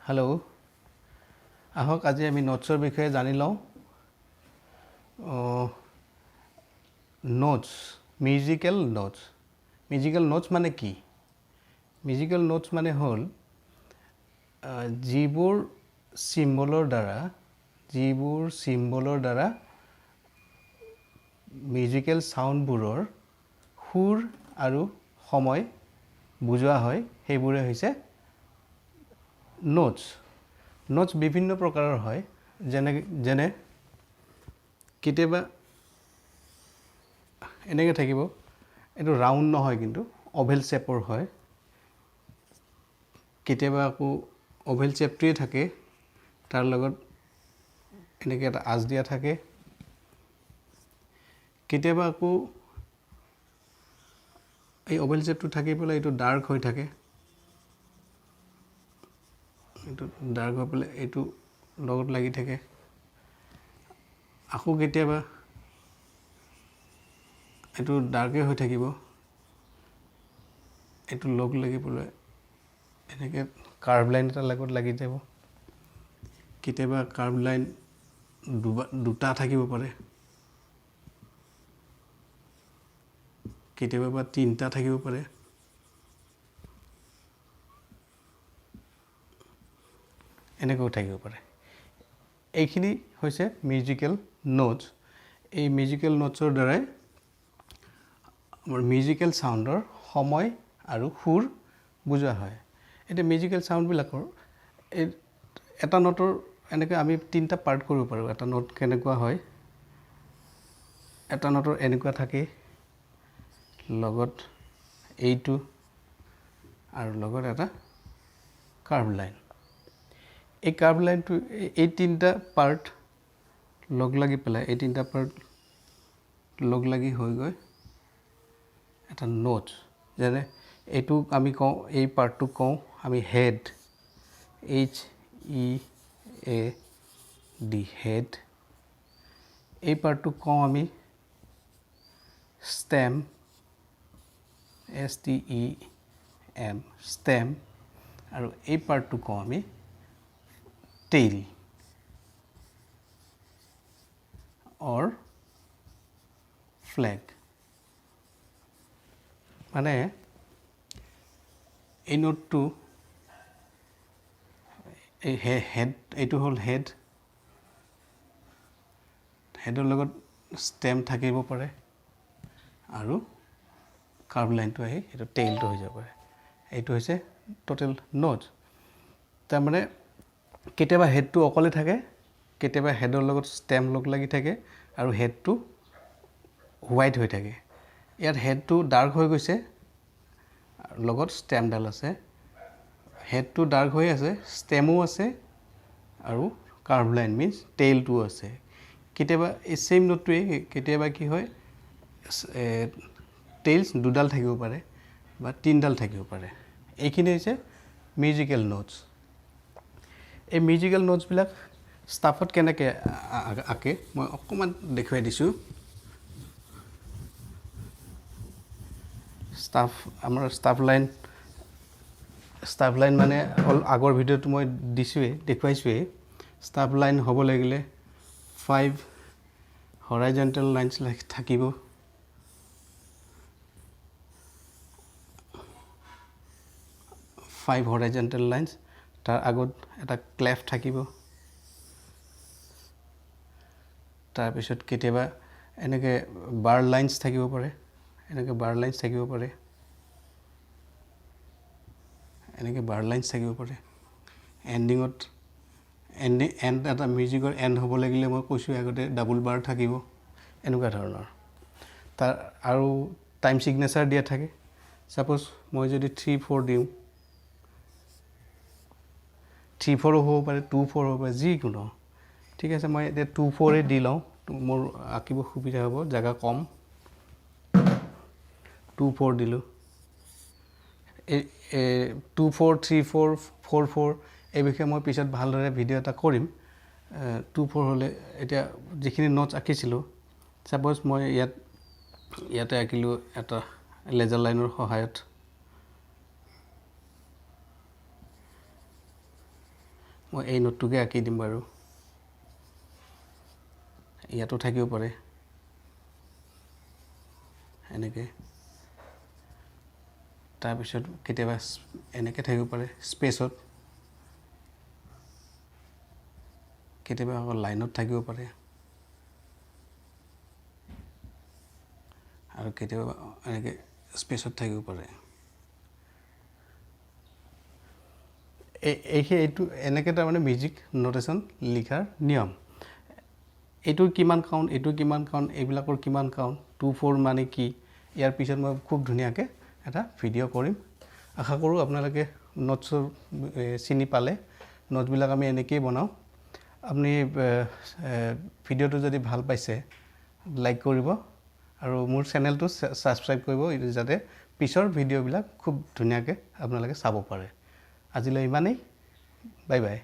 Hello', আহক আজি আমি নোটছৰ বিষয়ে জানি লওঁ। Notes, musical notes. Musical notes মানে কি? মিউজিকেল নোটছ মানে হ'ল যিবোৰ চিম্বলৰ দ্বাৰা মিউজিকেল চাউণ্ডবোৰৰ সুৰ আৰু সময় বুজোৱা হয়, সেইবোৰে হৈছে নোটছ। নোটছ বিভিন্ন প্ৰকাৰৰ হয়, যেনে কেতিয়াবা এনেকৈ থাকিব, এইটো ৰাউণ্ড নহয় কিন্তু অভেল শ্বেপৰ হয়। কেতিয়াবা আকৌ অভেল শ্বেপটোৱে থাকে, তাৰ লগত এনেকৈ এটা আঁচ দিয়া থাকে। কেতিয়াবা আকৌ এই অভেল শ্বেপটো থাকি পেলাই এইটো ডাৰ্ক হৈ থাকে, এইটো ডাৰ্ক হৈ পেলাই এইটো লগত লাগি থাকে। আকৌ কেতিয়াবা এইটো ডাৰ্কে হৈ থাকিব, এইটো লগ লাগি পেলাই এনেকৈ কাৰ্ভ লাইন এটাৰ লগত লাগি যাব। কেতিয়াবা কাৰ্ভ লাইন দুটা থাকিব পাৰে, কেতিয়াবা বা তিনিটা থাকিব পাৰে। এনেকৈও থাকিব পাৰে। এইখিনি হৈছে মিউজিকেল নোটছ। এই মিউজিকেল নোটছৰ দ্বাৰাই আমাৰ মিউজিকেল চাউণ্ডৰ সময় আৰু সুৰ বুজোৱা হয়। এতিয়া মিউজিকেল চাউণ্ডবিলাকৰ এই এটা নোটৰ এনেকৈ আমি তিনিটা পাৰ্ট কৰিব পাৰোঁ। এটা নোট কেনেকুৱা হয়, এটা নোটৰ এনেকুৱা থাকে, লগত এইটো আৰু লগত এটা কাৰ্ভ লাইন। এই কাৰ্ভ লাইনটো এই তিনিটা পাৰ্ট লগ লাগি পেলাই, এই তিনিটা পাৰ্ট লগ লাগি হৈ গৈ এটা নোট। যেনে এইটোক আমি কওঁ, এই পাৰ্টটোক কওঁ আমি head, H E A D, head. এই পাৰ্টটোক কওঁ আমি stem, S T E M, stem. আৰু এই পাৰ্টটোক কওঁ আমি টেইল অৰ ফ্লেগ। মানে এই নোটটো, এই হেড, এইটো হ'ল হেড, হেডৰ লগত ষ্টেম থাকিব পাৰে আৰু কাৰ্ভ লাইনটো আহি এইটো টেইলটো হৈ যাব পাৰে। এইটো হৈছে টোটেল নোট। তাৰমানে কেতিয়াবা হেডটো অকলে থাকে, কেতিয়াবা হেডৰ লগত ষ্টেম লগ লাগি থাকে আৰু হেডটো হোৱাইট হৈ থাকে। ইয়াত হেডটো ডাৰ্ক হৈ গৈছে, লগত ষ্টেমডাল আছে। হেডটো ডাৰ্ক হৈ আছে, ষ্টেমো আছে আৰু কাৰ্ভ লাইন মিনছ টেইলটোও আছে। কেতিয়াবা এই ছেইম নোটটোৱে কেতিয়াবা কি হয়, টেইলছ দুডাল থাকিব পাৰে বা তিনিডাল থাকিব পাৰে। এইখিনি হৈছে মিউজিকেল নোটছ। এই মিউজিকেল নোটছবিলাক ষ্টাফত কেনেকৈ আঁকে মই অকণমান দেখুৱাই দিছোঁ। ষ্টাফ, আমাৰ ষ্টাফ লাইন মানে অল আগৰ ভিডিঅ'টো মই দিছোঁৱেই, দেখুৱাইছোঁৱেই। ষ্টাফ লাইন হ'ব লাগিলে 5 হৰাইজেণ্টেল লাইনছ থাকিব। 5 হৰাইজেণ্টেল লাইনছ, তাৰ আগত এটা ক্লেফ থাকিব। তাৰপিছত কেতিয়াবা এনেকৈ বাৰ লাইনছ থাকিব পাৰে, এনেকৈ বাৰ লাইনছ থাকিব পাৰে, এনেকৈ বাৰ লাইনছ থাকিব পাৰে। এণ্ডিঙত, এণ্ডিং, এণ্ড এটা মিউজিকৰ এণ্ড হ'ব লাগিলে মই কৈছোঁ আগতে ডাবল বাৰ থাকিব, এনেকুৱা ধৰণৰ। তাৰ আৰু টাইম ছিগনেচাৰ দিয়া থাকে। ছাপ'জ মই যদি 3 4 দিওঁ, 3 4 হ'ব পাৰে, 2 4 হ'ব পাৰে, যিকোনো। ঠিক আছে, মই এতিয়া 2 4 দি লওঁ, মোৰ আঁকিব সুবিধা হ'ব, জেগা কম। 2 4 দিলোঁ। এই 2 4, 3 4, 4 4 এই বিষয়ে মই পিছত ভালদৰে ভিডিঅ' এটা কৰিম। 2 4 হ'লে এতিয়া যিখিনি নোটছ আঁকিছিলোঁ, ছাপ'জ মই ইয়াতে আঁকিলোঁ এটা লেজাৰ লাইনৰ সহায়ত। মই এই নোটটোকে আঁকি দিম বাৰু। ইয়াতো থাকিব পাৰে এনেকৈ। তাৰপিছত কেতিয়াবা এনেকৈ থাকিব পাৰে স্পেচত, কেতিয়াবা আকৌ লাইনত থাকিব পাৰে, আৰু কেতিয়াবা এনেকৈ স্পেচত থাকিব পাৰে। এইটো এনেকৈ তাৰমানে মিউজিক ন'টেশ্যন লিখাৰ নিয়ম। এইটোৰ কিমান কাউণ্ট, এইটোৰ কিমান কাউণ্ট, এইবিলাকৰ কিমান কাউণ্ট, 2 4 মানে কি, ইয়াৰ পিছত মই খুব ধুনীয়াকৈ এটা ভিডিঅ' কৰিম। আশা কৰোঁ আপোনালোকে নোটছৰ চিনি পালে। নোটছবিলাক আমি এনেকৈয়ে বনাওঁ। আপুনি ভিডিঅ'টো যদি ভাল পাইছে লাইক কৰিব আৰু মোৰ চেনেলটো ছাবস্ক্ৰাইব কৰিব, যাতে পিছৰ ভিডিঅ'বিলাক খুব ধুনীয়াকৈ আপোনালোকে চাব পাৰে। আজিলৈ ইমানেই, বাই বাই।